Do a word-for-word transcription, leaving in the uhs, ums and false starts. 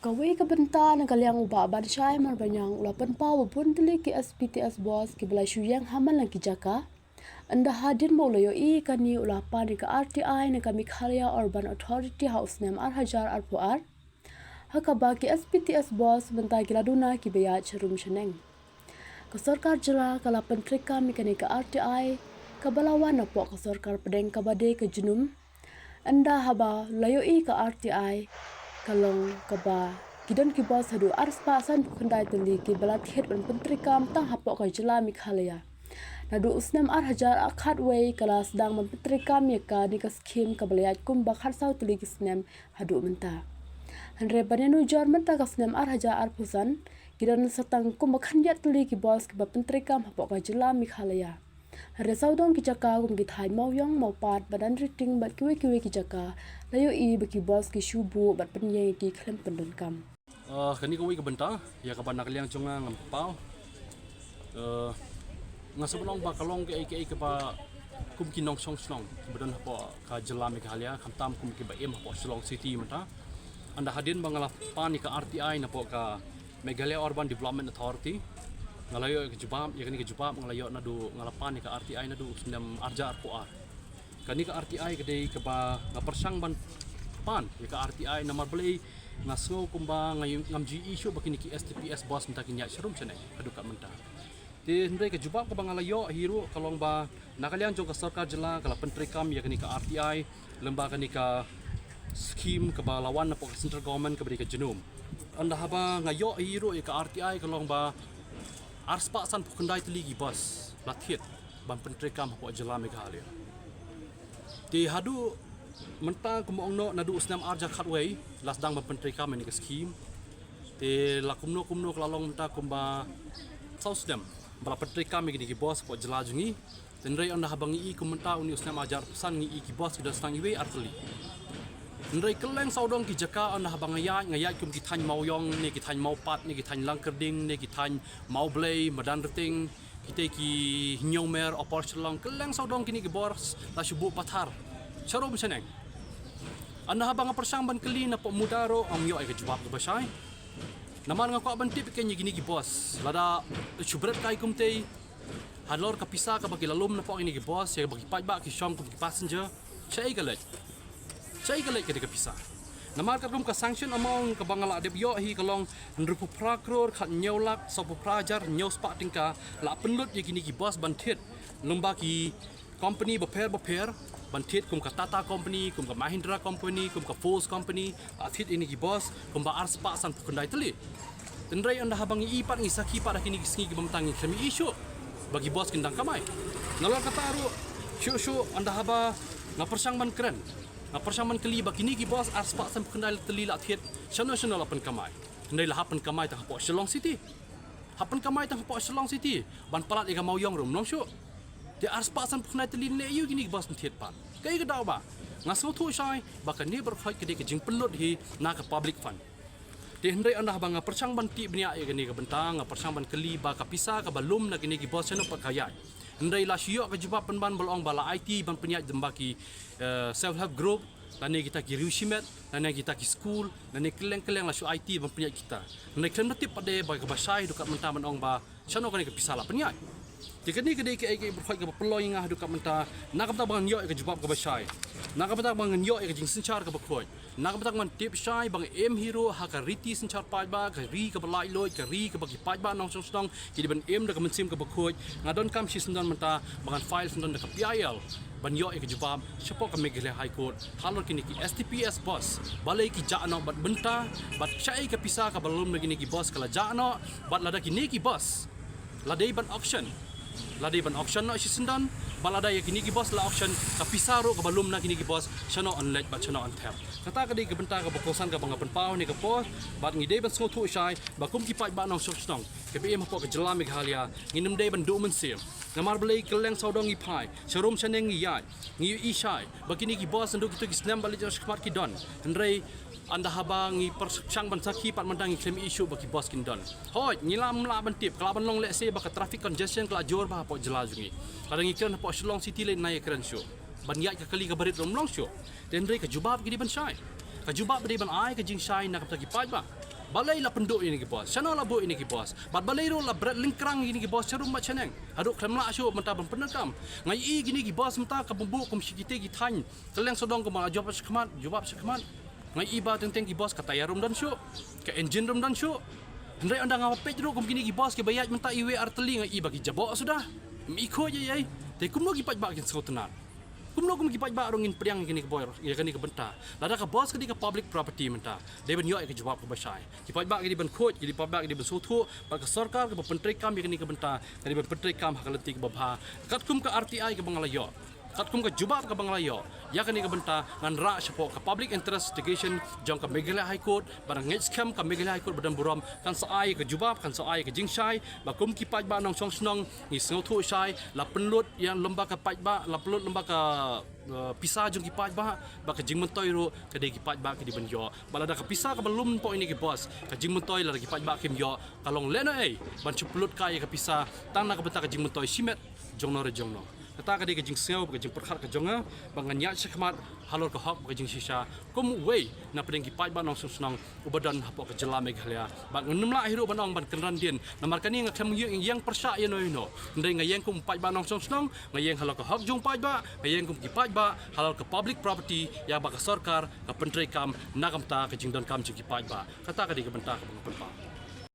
Kawei ka bynta na ka liang u Bah Banshai Marbaniang u la pynpaw ba bun tylli ki S P T S bus kiba la shu ïeng ha man la ki jaka. Ynda hadien ba u la ïohi ïa kane u la pan ïa ka R T I na ka Meghalaya Urban Authority ha u snem ar hajar arphew ar. Ha kaba ki S P T S bus mynta ki la duna kiba ïaid sharum shaneng. Ka sorkar jylla ka la pyntreikam ïa kane ka R T I kaba la wan napoh ka sorkar pdeng kaba dei ka jnum. Ynda haba la ïohi ka R T I ka long kaba ki don ki bus haduh arspah sanphew khyndai tylli kiba la thied ban pyntreikam tang hapoh ka jylla Meghalaya. Naduh u snem ar hajar khatwei ka la sdang ban pyntreikam ïa kane ka skhim kaba la ïaid kumba khatsaw tylli ki snem haduh mynta. Hynrei ban ïanujor mynta ka snem ar hajar arphew san ki don sa tang kumba khyndiat tylli ki bus kiba pyntreikam hapoh ka jylla Meghalaya. Hynrei sawdong ki jaka kum ki thaiñ Mawïong, Mawpat, Madanrting bad kiwei kiwei ki jaka la ïohi ba ki bus ki shu buh bad pynïeng ïa ki khlem pyndonkam. Ah, kane kawei ka bynta ïa kaba na ka liang jong nga ngam paw. Eh, nga sngewbha ban ong ba ka long kaei kaei kaba kum ki nongshong shnong kiba don hapoh ka jylla Meghalaya, khamtam kum kiba im hapoh Shillong City mynta. Ynda hadien ba nga la pan ïa ka R T I napoh ka Meghalaya Urban Development Authority, nga la ïoh ïa ka jubab, ïa kane ka jubab nga la ïoh naduh, nga la pan ïa ka R T I naduh u snem ar hajar arphew ar. Kane ka R T I ka dei kaba nga pyrshang ban pan ïa ka R T I namar balei nga sngew kumba nga ïoh, ngam ju ïohi shuh ba kine ki S T P S bus mynta kin ïaid sharum shaneng haduh katne mynta. Te hynrei ka jubab kaba nga la ïoh hi ruh ka long ba na ka liang jong ka sorkar jylla ka la pyntreikam ïa kane ka R T I lyngba kane ka skhim kaba la wan napoh ka central government kaba dei ka jnum. Ynda haba nga ïoh hi ruh ïa ka R T I ka long ba arspah sanphew khyndai tylli ki bus la thied ban pyntreikam hapoh jylla Meghalaya. Te haduh mynta kumba ong noh naduh u snem ar hajar khatwei la sdang ban pyntreikam ïa kane ka skhim. Te la kumno kumno ka la long mynta kumba saw snem ba la pyntreikam ïa kine ki bus hapoh jylla jong ngi. Te hynrei ynda haba ngi i kum mynta une u snem ar hajar arphew san ngi i ki bus ki don sa tang iwei ar tylli. Hynrei kylleng sawdong ki jaka ynda haba nga ïaid, nga ïaid kum ki thaiñ Mawïong ne ki thaiñ Mawpat ne ki thaiñ Langkyrding ne ki thaiñ Mawblei, Madanrting, kita ki Hynñiewmer, Upper Shillong, kylleng sawdong kine ki bus la shu buh pathar sharum shaneng. Ynda haba nga pyrshang ban kylli napoh MUDA ruh ngam ïoh ïa ka jubab kaba shai. Namar nga kwah ban tip ïa kine ki bus lada shu bret kai kumtei, halor ka pisa kaba ki la lum napoh kine ki bus, ïa kaba ki paidbah ki shong kum ki passenger, shaei ka leit? Shaei ka leit kane ka pisa? Namar katkum ka sanction amount kaba nga la dep ïoh hi ka long hynriewphew phra klur khathynñiew lak sawphew phra hajar hynñiew spah tyngka la pynlut ïa kine ki bus ban thied lyngba ki company bapher bapher, ban thied kum ka Tata Company, kum ka Mahindra Company, kum ka Force Company, la thied ïa kine ki bus kumba arspah sanphew khyndai tylli. Te hynrei ynda haba ngi i pat, ngi sakhi pat ha kine ki sngi kiba mynta, ngi khlem ïohi shuh ba ki bus kin dang kamai. Nalor kata ruh, shuh shuh ynda haba nga pyrshang ban kren, nga pyrshang ban kylli ba kine ki bus arspah sanphew khyndai tylli la thied, shano shano la pynkamai? Hynrei la hap pynkamai tang hapoh Shillong City. Hap pynkamai tang hapoh Shillong City. Ban palat ïa ka Mawïong ruh ym long shuh. Te arspah sanphew khyndai tylli ne aïu kine ki bus kin thied pat? Kaei ka daw ba? Nga sngewthuh shai ba kane baroh khoit ka dei ka jingpynlut hi na ka public fund. Te hynrei ynda haba nga pyrshang ban tip bniah ïa kane ka bynta, nga pyrshang ban kylli ba ka pisa kaba lum na kine ki bus shano pat ka ïaid. Hynrei la shu ïoh ka jubab pynban ba la ong ba la aiti ban pynïaid lyngba ki, eh, self help group, lane kita ki riew shimet, lane kita ki skul, lane kylleng kylleng la shu aiti ban pynïaid kita. Hynrei khlem da tip pat de ba kaba shai haduh katne mynta ban ong ba shano kane ka pisa la pynïaid. Te kane ka dei kaei kaei baroh khoit kaba pynlong ïa nga haduh katne mynta, na ka bynta ba ngan ïoh ïa ka jubab kaba shai, na ka bynta ba ngan ïoh ïa ka jingsynshar kaba khuid, na ka bynta ba ngan tip shai ba nga im hi ruh ha ka riti synshar paidbah, ka ri kaba laitluid, ka ri kaba ki paidbah nongshong shnong ki dei ban im da ka mynsiem kaba khuid. Nga donkam shisyndon mynta ba ngan file syndon da ka P I L ban ïoh ïa ka jubab shapoh ka Meghalaya High Court halor kine ki S T P S bus, balei ki jah noh bad bynta, bad shaei ka pisa kaba lum na kine ki bus ka la jah noh, bad lada kine ki bus la dei ban auction, la dei ban auction noh shisyndon, bad lada ïa kine ki bus la auction, ka pisa ruh kaba lum na kine ki bus shano yn leit bad shano yn thep? Kata ka dei ka bynta kaba kongsan kaba nga pynpaw ha kane ka por, bad ngi dei ban sngewthuh shai ba kum ki paidbah nongshong shnong kiba im hapoh ka jylla Meghalaya, ngim dei ban duh mynsiem. Namar balei? Kylleng sawdong ngi phai, sharum shaneng ngi ïaid, ngi ïohi shai ba kine ki bus naduh kito ki snem ba la leit shakhmat ki don. Hynrei ynda haba ngi pyrshang ban sakhi pat mynta, ngi khlem ïohi shuh ba ki bus kin don. Hooid, ngi lah, ym lah ban tip, ka lah ban long lehse ba ka traffic congestion ka la jur bha hapoh jylla jong ngi. Lada ngi kren hapoh Shillong City lei, ngim ïakren shuh. Ban ïaid ka kali kaba rit ruh ym long shuh. Te hynrei ka jubab ki dei ban shai. Ka jubab dei ban ai ka jingshai na ka bynta ki paidbah. Balei la pynduh ïa kine ki bus? Shano la buh ïa kine ki bus? Bad balei ruh la bret lyngkrang ïa kine ki bus sharum bad shaneng? Haduh khlem lah shuh mynta ban pyndonkam. Nga ïohi kine ki bus mynta ka bym buh kum shi kitei ki thaiñ kylleng sawdong kumba la jubab shakhmat, jubab shakhmat. Nga ïohi ba teng teng ki bus ka tyre ruh ym don shuh, ka engine ruh ym don shuh. Hynrei ynda nga peit ruh kum kine ki bus kiba ïaid mynta iwei ar tylli, nga ïohi ba ki jaboh suda. Ym i khuid ei ei. Te kumno ki paidbah kin sngewtynnat? Kumno kum ki paidbah ruh ngin pdiang ïa kane ka bor, ïa kane ka bynta? Lada ka bus ka dei ka public property mynta, dei ban ïoh ïa ka jubab kaba shai. Ki paidbah ki dei ban khuid, ki dei, paidbah ki dei ban sngewthuh, bad ka sorkar kaba pyntreikam ïa kane ka bynta ka dei ban pyntreikam ha ka lynti kaba bha. Katkum ka R T I kaba nga la ïoh, katkum ka jubab kaba nga la ïoh ïa kane ka bynta, ngan rah shapoh ka Public Interest Litigation jong ka Meghalaya High Court, bad nga ngeit skhem ka Meghalaya High Court ba don burom kan sa ai ka jubab, kan sa ai ka jingshai, ba kum ki paidbah nongshong shnong ngi sngewthuh shai, la pynlut ïa lem bad ka paidbah, la pynlut lem bad ka, eh, pisa jong ki paidbah, bad ka jingmyntoi ruh ka dei ki paidbah ki dei ban ïoh. Bad lada ka pisa kaba lum hapoh ïa kine ki bus, ka jingmyntoi lada ki paidbah kim ïoh, ka long lehnohei ban shu pynlut kai ïa ka pisa tang na ka bynta ka jingmyntoi shimet jongno re jongno. Kata ka dei ka jingsngew, ka jingpyrkhat ka jong nga, ba ngan ïaid shakhmat halor ka hok bad ka jingshisha kum uwei na pdeng ki paidbah nongshong shnong uba don hapoh ka jylla Meghalaya. Bad ngan ym lah hi ruh ban ong ban kynran dien, namar kane nga khlem ïeng, ïeng pyrshah ïano ïano. Hynrei nga ïeng kum paidbah nongshong shnong, nga ïeng halor ka hok jong paidbah, nga ïeng kum ki paidbah halor ka public property ïa ba ka sorkar ka pyntreikam na ka bynta ka jingdonkam jong ki paidbah. Kata ka dei ka bynta kaba nga pynpaw.